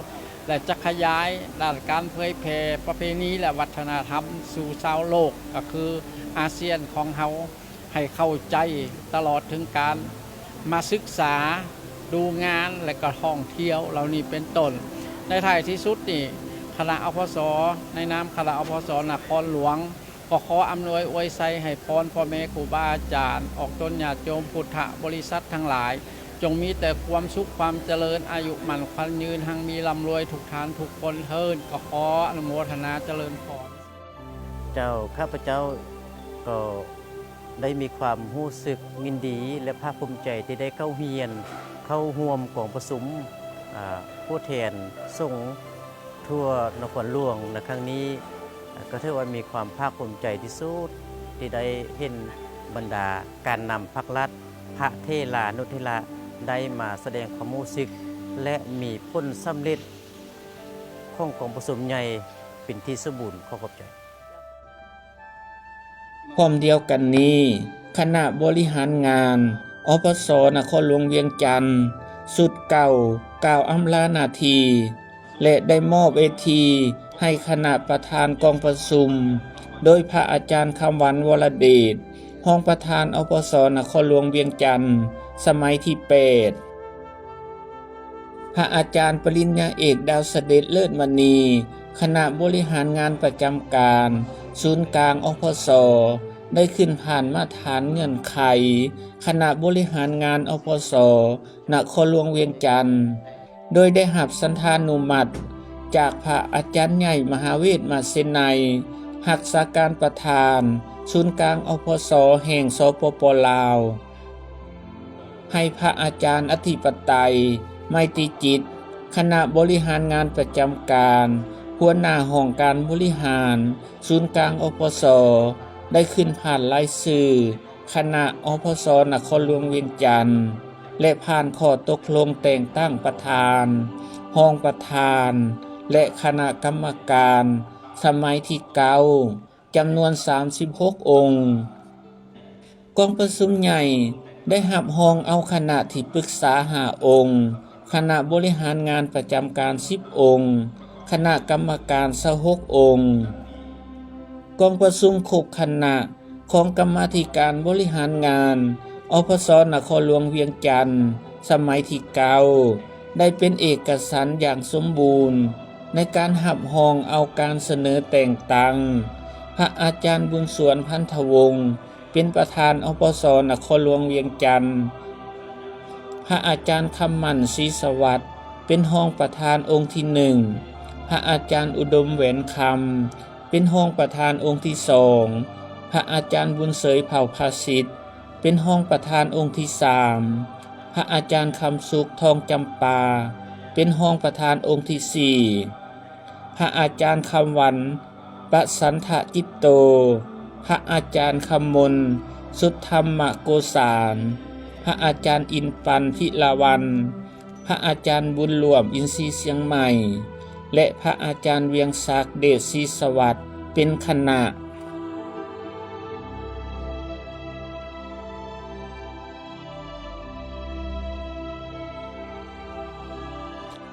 ແລະ ຈະຂະຫຍາຍດ້ານການເຜີຍແຜ່ປະເພນີ ແລະ ວັດທະນະທຳສູ່ຊາວໂລກ ກໍຄືອາຊຽນຂອງເຮົາ ໃຫ້ເຂົ້າໃຈ ຕະຫຼອດເຖິງການມາສຶກສາ ດູງານ ແລະ ກໍທ່ອງທ່ຽວເຫຼົ່ານີ້ເປັນຕົ້ນ. ໃນທ້າຍທີ່ສຸດນີ້ ຄະນະ ອພສ ໃນນາມຄະນະ ອພສ ນະຄອນຫຼວງ ກໍຂໍອຳນວຍອວຍໄຊໃຫ້ພອນພໍ່ແມ່ຄູບາອາຈານ ອອກຕົນຍາດໂຍມ ພຸດທະບໍລິສັດທັງຫຼາຍ ຈົ່ງມີແຕ່ຄວາມສຸກຄວາມຈະເລີນ ອາຍຸໝັ້ນຂວັນຍືນ ຮັ່ງມີລ່ຳລວຍທຸກທ່ານທຸກຄົນເທີ້ນ. ກໍຂໍອະນຸໂມທະນາຈະເລີນພອນ. ເຈົ້າ, ຂ້າພະເຈົ້າກໍໄດ້ມີຄວາມຮູ້ສຶກຍິນດີ ແລະ ພາກພູມໃຈທີ່ໄດ້ເຂົ້າຮຽນ ເຂົ້າຮ່ວມກອງປະຊຸມ ອາ ຜູ້ແທນສົງທົ່ວນະຄອນຫຼວງໃນຄັ້ງນີ້. ອາ ກໍຖືວ່າມີຄວາມພາກພູມໃຈທີ່ສຸດ ທີ່ໄດ້ເຫັນບັນດາການນຳພັກລັດ ພະເຖລານຸເຖລະ ໄດ້ມາສະແດງຄວາມຮູ້ສຶກ ແລະ ມີຜົນສຳເລັດ ຂອງກອງປະຊຸມໃຫຍ່ເປັນທີ່ສົມບູນ. ຂໍຂອບໃຈ. ພ້ອມດຽວກັນນີ້, ຄະນະບໍລິຫານງານ ອພສ ນະຄອນຫຼວງວຽງຈັນ ຊຸດເກົ່າ ກ່າວອຳລາໜ້າທີ່ ແລະ ໄດ້ມອບເວທີໃຫ້ຄະນະປະທານກອງປະຊຸມ ໂດຍພະອາຈານ ຄຳຫວັນ ວໍລະເດດ ຮອງປະທານ ອພສ ນະຄອນຫຼວງວຽງຈັນ ສະໄໝທີແປດ. ພະອາຈານປະລິນຍາເອກ ດາວສະເດັດ ເລີດມະນີ ຄະນະບໍລິຫານງານປະຈຳການສູນກາງ ອພສ ໄດ້ຂຶ້ນຜ່ານມາດຖານເງື່ອນໄຂຄະນະບໍລິຫານງານ ອພສ ນະຄອນຫຼວງວຽງຈັນ ໂດຍໄດ້ຮັບສັນທານຸມັດ ຈາກພະອາຈານໃຫຍ່ ມະຫາເວດ ມາເຊໄນ ຮັກສາການປະທານສູນກາງ ອພສ ແຫ່ງ ສປປ ລາວ, ໃຫ້ພະອາຈານ ອະທິປະໄຕ ໄມຕີຈິດ ຄະນະບໍລິຫານງານປະຈຳການ ຫົວໜ້າຫ້ອງການບໍລິຫານສູນກາງ ອພສ ໄດ້ຂຶ້ນຜ່ານລາຍຊື່ຄະນະ ອພສ ນະຄອນຫຼວງວຽງຈັນ ແລະ ຜ່ານຂໍ້ຕົກລົງແຕ່ງຕັ້ງປະທານ, ຮອງປະທານ ແລະ ຄະນະກຳມະການສະໄໝທີເກົ້າ ຈຳນວນສາມສິບຫົກອົງ. ກອງປະຊຸມໃຫຍ່ໄດ້ຮັບຮອງເອົາຄະນະທີ່ປຶກສາຫ້າອົງ, ຄະນະບໍລິຫານງານປະຈຳການສິບອົງ, ຄະນະກຳມະການຊາວຫົກອົງ. ກອງປະຊຸມຄົບຄະນະຂອງກຳມາທິການບໍລິຫານງານ ອພສ ນະຄອນຫຼວງວຽງຈັນ ສະໄໝທີເກົ້າ ໄດ້ເປັນເອກະສັນຢ່າງສົມບູນໃນການຮັບຮອງເອົາການສະເໜີແຕ່ງຕັ້ງພະອາຈານບຸນສວນ ພັນທະວົງ ເປັນປະທານ ອພສ ນະຄອນຫຼວງວຽງຈັນ, ພະອາຈານຄຳໝັ້ນ ສີສະຫວັດ ເປັນຮອງປະທານອົງທີໜຶ່ງ, ພະອາຈານອຸດົມ ແຫວນຄຳ ເປັນຮອງປະທານອົງທີສອງ, ພະອາຈານບຸນເສີຍ ເຜົ່າພາສິດ ເປັນຮອງປະທານອົງທີສາມ, ພະອາຈານຄຳສຸກ ທອງຈຳປາ ເປັນຮອງປະທານອົງທີສີ່, ພະອາຈານຄຳຫວັນ ປະສັນທະຈິດໂຕ, ພະອາຈານຄຳມົນ ສຸດທຳມະໂກສານ, ພະອາຈານອິນປັນ ພິລາວັນ, ພະອາຈານບຸນຫຼວມ ອິນຊີຊຽງໃໝ່ ແລະ ພະອາຈານວຽງສັກ ເດດສີສະຫວັດ ເປັນຄະນະ.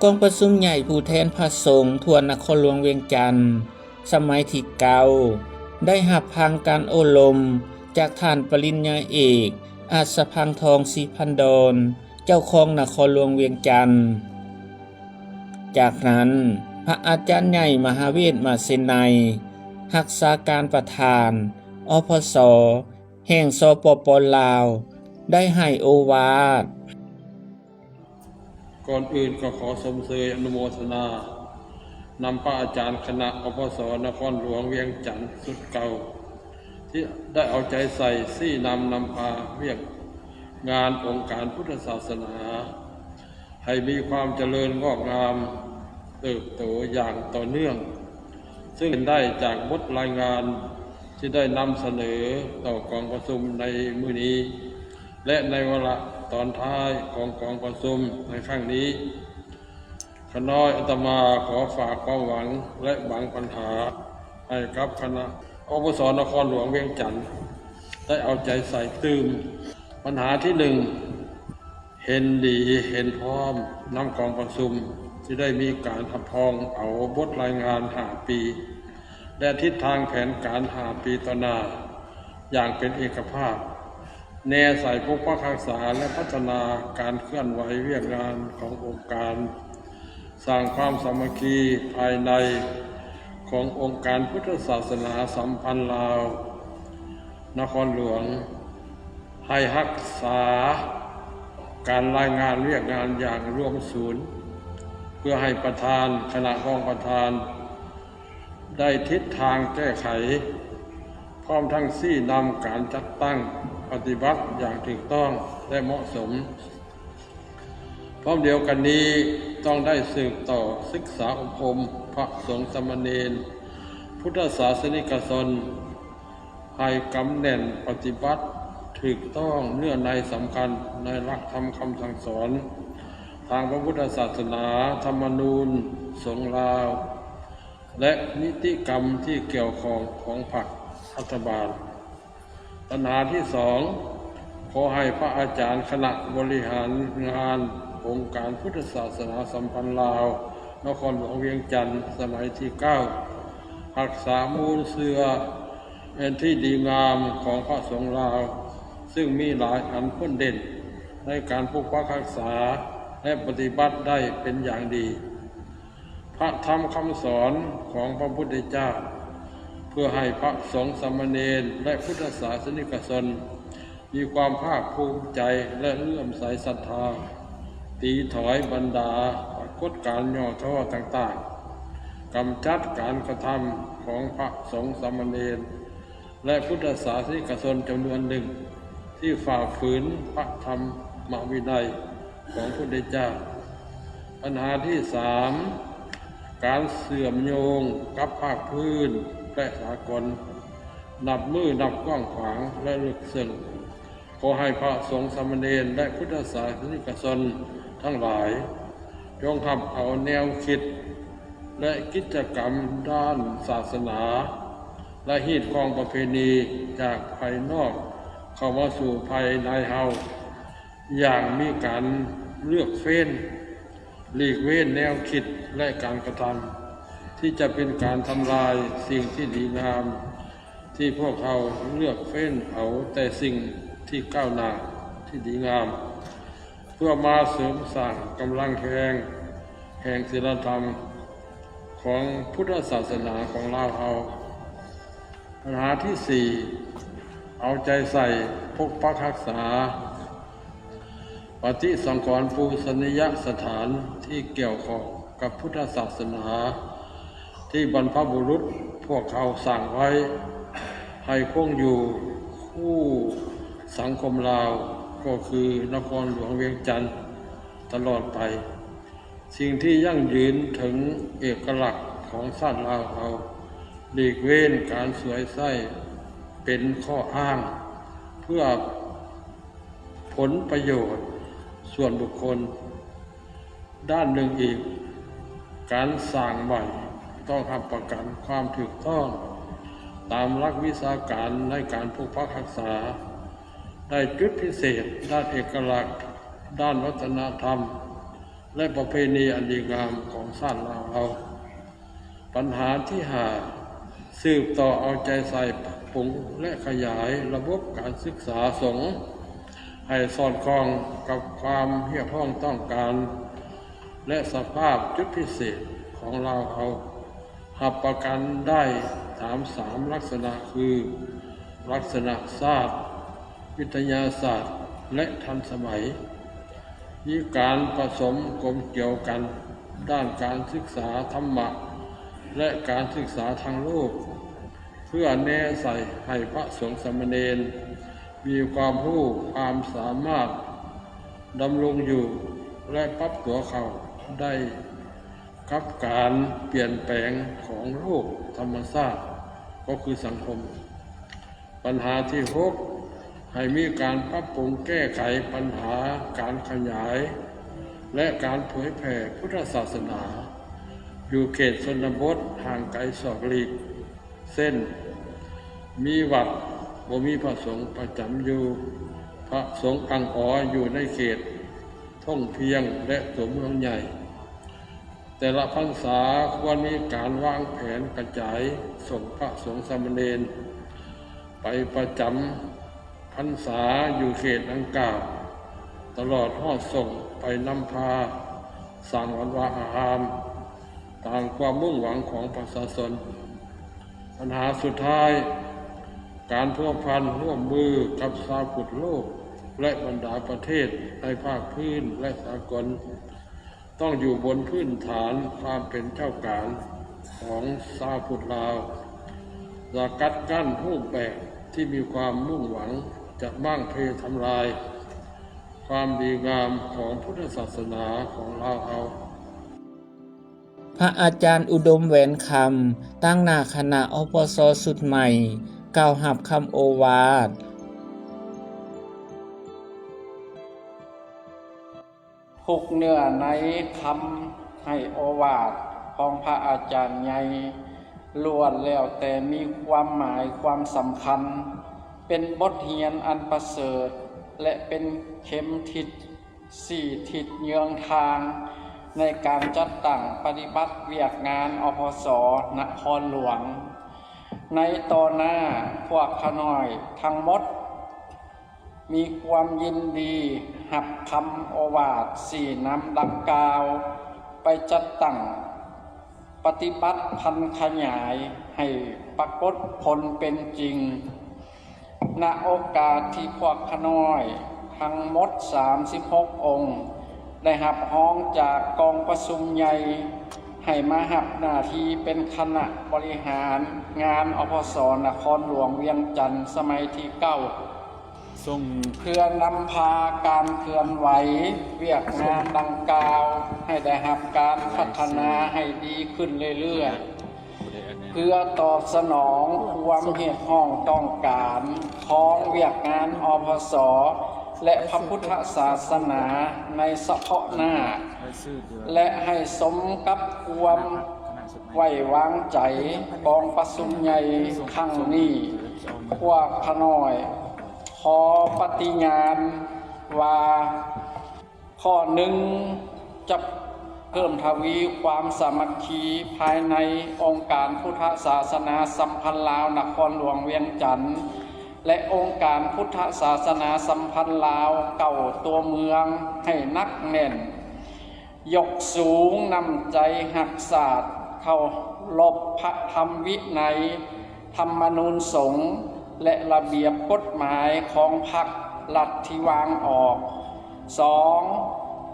ກອງປະຊຸມໃຫຍ່ຜູ້ແທນພະສົງທົ່ວນະຄອນຫຼວງວຽງຈັນ ສະໄໝທີເກົ້າ ໄດ້ຮັບຟັງການໂອ້ລົມຈາກທ່ານປະລິນຍາເອກ ອາດສະພັງທອງ ສີພັນດອນ ເຈົ້າຄອງນະຄອນຫຼວງວຽງຈັນ. ຈາກນັ້ນ, ພະອາຈານໃຫຍ່ ມະຫາເວດ ມາເຊໄນ ຮັກສາການປະທານ ອພສ ແຫ່ງ ສປປ ລາວ ໄດ້ໃຫ້ໂອວາດ. ກ່ອນອື່ນກໍຂໍຊົມເຊີຍອະນຸໂມທະນານຳພະອາຈານຄະນະ ອພສ ນະຄອນຫຼວງວຽງຈັນຊຸດເກົ່າ ທີ່ໄດ້ເອົາໃຈໃສ່ຊີ້ນຳນຳພາວຽກງານອົງການພຸດທະສາສະໜາ ໃຫ້ມີຄວາມຈະເລີນງອກງາມເຕີບໂຕຢ່າງຕໍ່ເນື່ອງ, ເຊິ່ງເຫັນໄດ້ຈາກບົດລາຍງານທີ່ໄດ້ນຳສະເໜີຕໍ່ກອງປະຊຸມໃນມື້ນີ້ ແລະ ໃນວາລະຕອນທ້າຍຂອງກອງປະຊຸມໃນຄັ້ງນີ້. ຂ້ານ້ອຍອາດຕະມາຂໍຝາກຄວາມຫວັງ ແລະ ບາງບັນຫາໃຫ້ກັບຄະນະ ອພສ ນະຄອນຫຼວງວຽງຈັນ ໄດ້ເອົາໃຈໃສ່ຕື່ມ. ບັນຫາທີໜຶ່ງ, ເຫັນດີເຫັນພ້ອມນຳກອງປະຊຸມທີ່ໄດ້ມີການຮັບຮອງເອົາບົດລາຍງານຫ້າປີ ແລະ ທິດທາງແຜນການຫ້າປີຕໍ່ໜ້າຢ່າງເປັນເອກະພາບ, ແນໃສ່ປົກປັກຮັກສາ ແລະ ພັດທະນາການເຄື່ອນໄຫວວຽກງານຂອງອົງການ, ສ້າງຄວາມສາມັກຄີພາຍໃນຂອງອົງການພຸດທະສາສະໜາສຳພັນລາວ ນະຄອນຫຼວງ, ໃຫ້ຮັກສາການລາຍງານວຽກງານຢ່າງລວມສູນ ເພື່ອໃຫ້ປະທານ, ຄະນະຮອງປະທານ ໄດ້ທິດທາງແກ້ໄຂ, ພ້ອມທັງຊີ້ນຳການຈັດຕັ້ງປະຕິບັດຢ່າງຖືກຕ້ອງ ແລະ ເໝາະສົມ. ພ້ອມດຽວກັນນີ້, ຕ້ອງໄດ້ສືບຕໍ່ສຶກສາອົບຮົມພະສົງສາມະເນນ ພຸດທະສາສະນິກະຊົນ ໃຫ້ກຳແໜ້ນປະຕິບັດຖືກຕ້ອງເນື້ອໃນສຳຄັນໃນຫຼັກທຳຄຳສັ່ງສອນທາງພະພຸດທະສາສະໜາ, ທຳມະນູນສົງລາວ ແລະ ນິຕິກຳທີ່ກ່ຽວຂ້ອງຂອງພັກລັດຖະບານ. ບັນຫາທີສອງ, ຂໍໃຫ້ພະອາຈານຄະນະບໍລິຫານງານອົງການພຸດທະສາສະໜາສຳພັນລາວ ນະຄອນຫຼວງວຽງຈັນ ສະໄໝທີເກົ້າ ຮັກສາມູນເຊື້ອອັນທີ່ດີງາມຂອງພະສົງລາວ, ເຊິ່ງມີຫຼາຍອັນໂດດເດັ່ນໃນການປົກປັກຮັກສາ ແລະ ປະຕິບັດໄດ້ເປັນຢ່າງດີ. ພະທຳຄຳສອນຂອງພະພຸດທະເຈົ້າ ເພື່ອໃຫ້ພະສົງສາມະເນນ ແລະ ພຸດທະສາສະນິກະຊົນ ມີຄວາມພາກພູມໃຈ ແລະ ເຫຼື້ອມໃສສັດທາ, ຕີຖອຍບັນດາປາກົດການຫຍໍ້ທໍ້ຕ່າງໆ. ກຳຈັດການກະທຳຂອງພະສົງສາມະເນນ ແລະ ພຸດທະສາສະນິກະຊົນຈຳນວນໜຶ່ງ ທີ່ຝ່າຝືນພະທຳມະວິໄນຂອງພະພຸດທະເຈົ້າ. ບັນຫາທີສາມ ການເຊື່ອມໂຍງກັບພາກພື້ນ ແລະ ສາກົນ ນັບມື້ນັບກວ້າງຂວາງ ແລະ ເລິກເຊິ່ງ. ຂໍໃຫ້ພະສົງສາມະເນນ ແລະ ພຸດທະສາສະນິກະຊົນທັງຫຼາຍ ຈົ່ງຮັບເອົາແນວຄິດ ແລະ ກິດຈະກຳດ້ານສາສະໜາ ແລະ ຮີດຄອງປະເພນີຈາກພາຍນອກເຂົ້າມາສູ່ພາຍໃນເຮົາ ຢ່າງມີການເລືອກເຟ້ນ, ຫຼີກເວັ້ນແນວຄິດ ແລະ ການກະທຳ ທີ່ຈະເປັນການທຳລາຍສິ່ງທີ່ດີງາມ ທີ່ພວກເຮົາເລືອກເຟ້ນເອົາແຕ່ສິ່ງທີ່ກ້າວໜ້າ, ທີ່ດີງາມ ເພື່ອມາເສີມສ້າງກຳລັງແຮງແຫ່ງສີລະທຳຂອງພຸດທະສາສະໜາຂອງລາວເຮົາ. ບັນຫາທີສີ່ ເອົາໃຈໃສ່ປົກປັກຮັກສາປະຕິສັງຂອນປູຊະນີຍະສະຖານທີ່ກ່ຽວຂ້ອງກັບພຸດທະສາສະໜາ ທີ່ບັນພະບຸລຸດພວກເຮົາສ້າງໄວ້ໃຫ້ຄົງຢູ່ຄູ່ສັງຄົມລາວ ກໍຄືນະຄອນຫຼວງວຽງຈັນຕະຫຼອດໄປ. ສິ່ງທີ່ຢັ້ງຢືນເຖິງເອກະລັກຂອງຊາດລາວເຮົາ, ຫຼີກເວັ້ນການສວຍໃຊ້ເປັນຂໍ້ອ້າງເພື່ອຜົນປະໂຫຍດສ່ວນບຸກຄົນ. ດ້ານໜຶ່ງອີກ, ການສ້າງໃໝ່ຕ້ອງຮັບປະກັນຄວາມຖືກຕ້ອງຕາມຫຼັກວິຊາການໃນການປົກປັກຮັກສາ, ໄດ້ຈຸດພິເສດດ້ານເອກະລັກ, ດ້ານວັດທະນະທຳ ແລະ ປະເພນີອັນດີງາມຂອງຊາດລາວເຮົາ. ບັນຫາທີຫ້າ ສືບຕໍ່ເອົາໃຈໃສ່ປັບປຸງ ແລະ ຂະຫຍາຍລະບົບການສຶກສາສົງໃຫ້ສອດຄ່ອງກັບຄວາມຮຽກຮ້ອງຕ້ອງການ ແລະ ສະພາບຈຸດພິເສດຂອງລາວເຮົາ. ຮັບປະກັນໄດ້ຕາມສາມລັກສະນະຄື ລັກສະນະຊາດ, ວິທະຍາສາດ ແລະ ທັນສະໄໝ. ມີການປະສົມກົມກຽວກັນດ້ານການສຶກສາທຳມະ ແລະ ການສຶກສາທາງໂລກ ເພື່ອແນໃສ່ໃຫ້ພະສົງສາມະເນນມີຄວາມຮູ້ຄວາມສາມາດດຳລົງຢູ່ ແລະ ປັບຕົວເຂົ້າໄດ້ ກັບການປ່ຽນແປງຂອງໂລກທຳມະຊາດ ກໍຄືສັງຄົມ. ບັນຫາທີຫົກ ໃຫ້ມີການປັບປຸງແກ້ໄຂບັນຫາການຂະຫຍາຍ ແລະ ການເຜີຍແຜ່ພຸດທະສາສະໜາຢູ່ເຂດຊົນນະບົດຫ່າງໄກສອກຫຼີກ ເຊັ່ນ ມີວັດບໍ່ມີພະສົງປະຈຳຢູ່, ພະສົງອັ່ງອໍຢູ່ໃນເຂດທົ່ງພຽງ ແລະ ຕົວເມືອງໃຫຍ່. ແຕ່ລະພັນສາຄວນມີການວາງແຜນກະຈາຍສົ່ງພະສົງສາມະເນນໄປປະຈຳພັນສາຢູ່ເຂດດັ່ງກ່າວ, ຕະຫຼອດຮອດສົ່ງໄປນຳພາສ້າງວັດວາອາຮາມ ຕາມຄວາມມຸ່ງຫວັງຂອງປະຊາຊົນ. ບັນຫາສຸດທ້າຍ, ການພົວພັນຮ່ວມມືກັບຊາວພຸດໂລກ ແລະ ບັນດາປະເທດໃນພາກພື້ນ ແລະ ສາກົນ ຕ້ອງຢູ່ບົນພື້ນຖານຄວາມເປັນເຈົ້າການຂອງຊາວພຸດລາວ, ສະກັດກັ້ນຮູບແບບທີ່ມີຄວາມມຸ່ງຫວັງຈະມ້າງເພທຳລາຍຄວາມດີງາມຂອງພຸດທະສາສະໜາຂອງລາວເຮົາ. ພະອາຈານ ອຸດົມ ແຫວນຄຳ ຕາງໜ້າຄະນະ ອພສ ຊຸດໃໝ່ ກ່າວຮັບຄຳໂອວາດ. ທຸກເນື້ອໃນຄຳໃຫ້ໂອວາດຂອງພະອາຈານໃຫຍ່ ລ້ວນແລ້ວແຕ່ມີຄວາມໝາຍຄວາມສຳຄັນ, ເປັນບົດຮຽນອັນປະເສີດ ແລະ ເປັນເຂັມທິດ ຊີ້ທິດເຍືອງທາງໃນການຈັດຕັ້ງປະຕິບັດວຽກງານ ອພສ ນະຄອນຫຼວງ. ໃນຕໍ່ໜ້າ, ພວກຂ້ານ້ອຍທັງໝົດມີຄວາມຍິນດີຮັບຄຳໂອວາດຊີ້ນຳດັ່ງກ່າວ ໄປຈັດຕັ້ງປະຕິບັດຜັນຂະຫຍາຍໃຫ້ປາກົດຜົນເປັນຈິງ. ນະໂອກາດທີ່ພວກຂ້ານ້ອຍທັງໝົດສາມສິບຫົກອົງ ໄດ້ຮັບຮອງຈາກກອງປະຊຸມໃຫຍ່ໃຫ້ ໃຫ້ມາຮັບໜ້າທີ່ເປັນຄະນະບໍລິຫານງານ ອພສ ນະຄອນຫຼວງວຽງຈັນ ສະໄໝທີເກົ້າ ເພື່ອນຳພາການເຄື່ອນໄຫວວຽກງານດັ່ງກ່າວ ໃຫ້ໄດ້ຮັບການພັດທະນາໃຫ້ດີຂຶ້ນເລື້ອຍໆ ເພື່ອຕອບສະໜອງຄວາມຮຽກຮ້ອງຕ້ອງການຂອງວຽກງານ ອພສ ແລະ ພະພຸດທະສາສະໜາໃນສະເພາະໜ້າ ແລະ ໃຫ້ສົມກັບຄວາມໄວ້ວາງໃຈກອງປະຊຸມໃຫຍ່ຄັ້ງນີ້. ພວກຂ້ານ້ອຍຂໍປະຕິຍານວ່າ ຂໍ້ໜຶ່ງ ຈະເພີ່ມທະວີຄວາມສາມັກຄີພາຍໃນອົງການພຸດທະສາສະໜາສຳພັນລາວນະຄອນຫຼວງວຽງຈັນ ແລະ ອົງການພຸດທະສາສະໜາສຳພັນລາວເກົ້າຕົວເມືອງໃຫ້ໜັກແໜ້ນ, ຍົກສູງນ້ຳໃຈຮັກຊາດ, ເຄົາລົບພະທຳວິໄນ, ທຳມະນູນສົງ ແລະ ລະບຽບກົດໝາຍຂອງພັກລັດທີ່ວາງອອກ. ສອງ,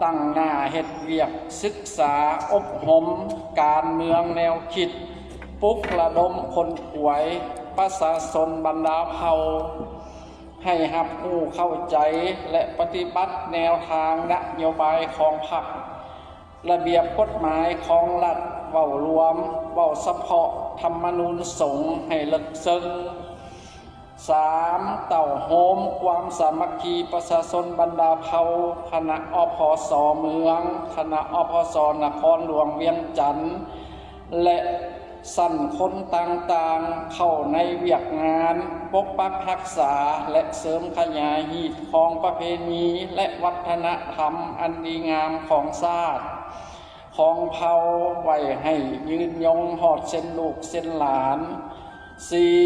ຕັ້ງໜ້າເຮັດວຽກສຶກສາອົບຮົມການເມືອງແນວຄິດ, ປຸກລະດົມຂົນຂວາຍປະຊາຊົນບັນດາເຜົ່າ ໃຫ້ຮັບຮູ້ເຂົ້າໃຈ ແລະ ປະຕິບັດແນວທາງນະໂຍບາຍຂອງພັກ, ລະບຽບກົດໝາຍຂອງລັດເວົ້າລວມ, ເວົ້າສະເພາະ, ທຳມະນູນສົງໃຫ້ເລິກເຊິ່ງ. ສາມ, ເຕົ້າໂຮມຄວາມສາມັກຄີປະຊາຊົນບັນດາເຜົ່າ, ຄະນະ ອພສ ເມືອງ, ຄະນະ ອພສ ນະຄອນຫຼວງວຽງຈັນ ແລະ ຊັ້ນຄົນຕ່າງໆ ເຂົ້າໃນວຽກງານປົກປັກຮັກສາ ແລະ ເສີມຂະຫຍາຍຮີດຄອງປະເພນີ ແລະ ວັດທະນະທຳອັນດີງາມຂອງຊາດ ຂອງເຜົ່າໄວ້ໃຫ້ຍືນຍົງຮອດເຊັ່ນລູກເຊັ່ນຫຼານ. ສີ່,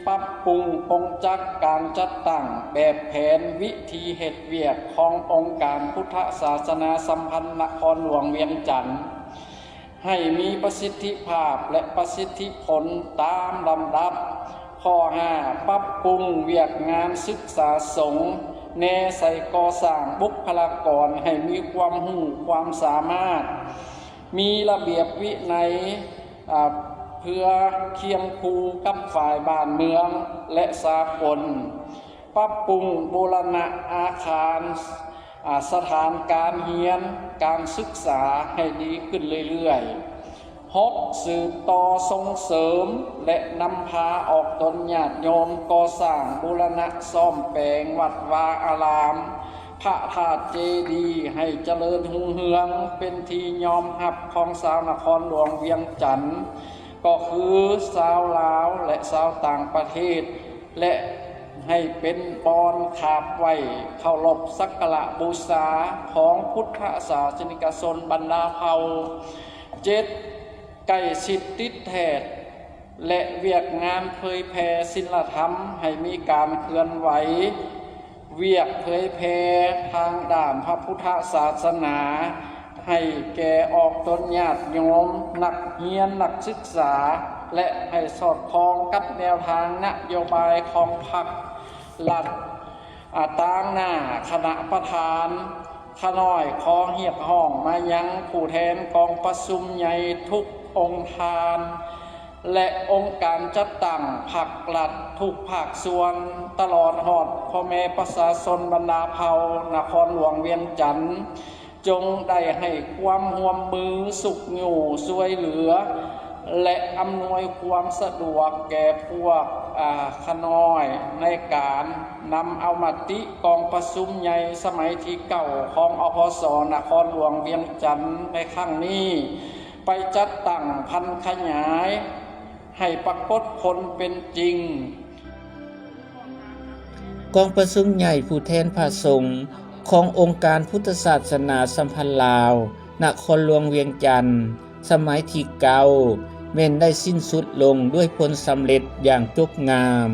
ປັບປຸງກົງຈັກການຈັດຕັ້ງແບບແຜນວິທີເຮັດວຽກຂອງອົງການພຸດທະສາສະໜາສຳພັນນະຄອນຫຼວງວຽງຈັນ ໃຫ້ມີປະສິດທິພາບ ແລະ ປະສິດທິຜົນຕາມລຳດັບ. ຂໍ້ຫ້າ, ປັບປຸງວຽກງານສຶກສາສົງ ແນໃສ່ກໍ່ສ້າງບຸກຄະລາກອນໃຫ້ມີຄວາມຮູ້ຄວາມສາມາດ, ມີລະບຽບວິໄນ, ອາ, ເພື່ອຄຽງຄູ່ກັບຝ່າຍບ້ານເມືອງ ແລະ ສາກົນ. ປັບປຸງບູລະນະອາຄານ, ອາ, ສະຖານການຮຽນການສຶກສາໃຫ້ດີຂຶ້ນເລື້ອຍໆ. ຫົກ, ສືບຕໍ່ສົ່ງເສີມ ແລະ ນຳພາອອກຕົນຍາດໂຍມກໍ່ສ້າງບູລະນະສ້ອມແປງວັດວາອາລາມ, ພະທາດເຈດີ ໃຫ້ຈະເລີນຮຸ່ງເຮືອງ ເປັນທີ່ຍອມຮັບຂອງຊາວນະຄອນຫຼວງວຽງຈັນ ກໍຄືຊາວລາວ ແລະ ຊາວຕ່າງປະເທດ ແລະ ໃຫ້ເປັນບ່ອນຂາບໄຫວ້ເຄົາລົບສັກກາລະບູຊາຂອງພຸດທະສາສະນິກະຊົນບັນດາເຜົ່າ. ເຈັດ, ໃກ້ຊິດຕິດແທດ ແລະ ວຽກງານເຜີຍແຜ່ສິນລະທຳໃຫ້ມີການເຄື່ອນໄຫວ ວຽກເຜີຍແຜ່ທາງດ້ານພະພຸດທະສາສະໜາ ໃຫ້ແກ່ອອກຕົນຍາດໂຍມ, ນັກຮຽນ, ນັກສຶກສາ ແລະ ໃຫ້ສອດຄ່ອງກັບແນວທາງນະໂຍບາຍຂອງພັກລັດ. ອາ, ຕາງໜ້າຄະນະປະທານ, ຂ້ານ້ອຍຂໍຮຽກຮ້ອງມາຍັງຜູ້ແທນກອງປະຊຸມໃຫຍ່ທຸກອົງທ່ານ ແລະ ອົງການຈັດຕັ້ງພັກລັດທຸກພາກສ່ວນ, ຕະຫຼອດຮອດພໍ່ແມ່ປະຊາຊົນບັນດາເຜົ່ານະຄອນຫຼວງວຽງຈັນ, ຈົ່ງໄດ້ໃຫ້ຄວາມຮ່ວມມືຊຸກຍູ້ຊ່ວຍເຫຼືອ ແລະ ອຳນວຍຄວາມສະດວກແກ່ພວກ, ອາ, ຂ້ານ້ອຍ ໃນການນຳເອົາມະຕິກອງປະຊຸມໃຫຍ່ສະໄໝທີເກົ້າຂອງ ອພສ ນະຄອນຫຼວງວຽງຈັນໃນຄັ້ງນີ້ ໄປຈັດຕັ້ງຜັນຂະຫຍາຍໃຫ້ປາກົດຜົນເປັນຈິງ. ກອງປະຊຸມໃຫຍ່ຜູ້ແທນພະສົງຂອງອົງການພຸດທະສາສະໜາສຳພັນລາວ ນະຄອນຫຼວງວຽງຈັນ ສະໄໝທີເກົ້າ ແມ່ນໄດ້ສິ້ນສຸດລົງດ້ວຍຜົນສຳເລັດຢ່າງຈົບງາມ.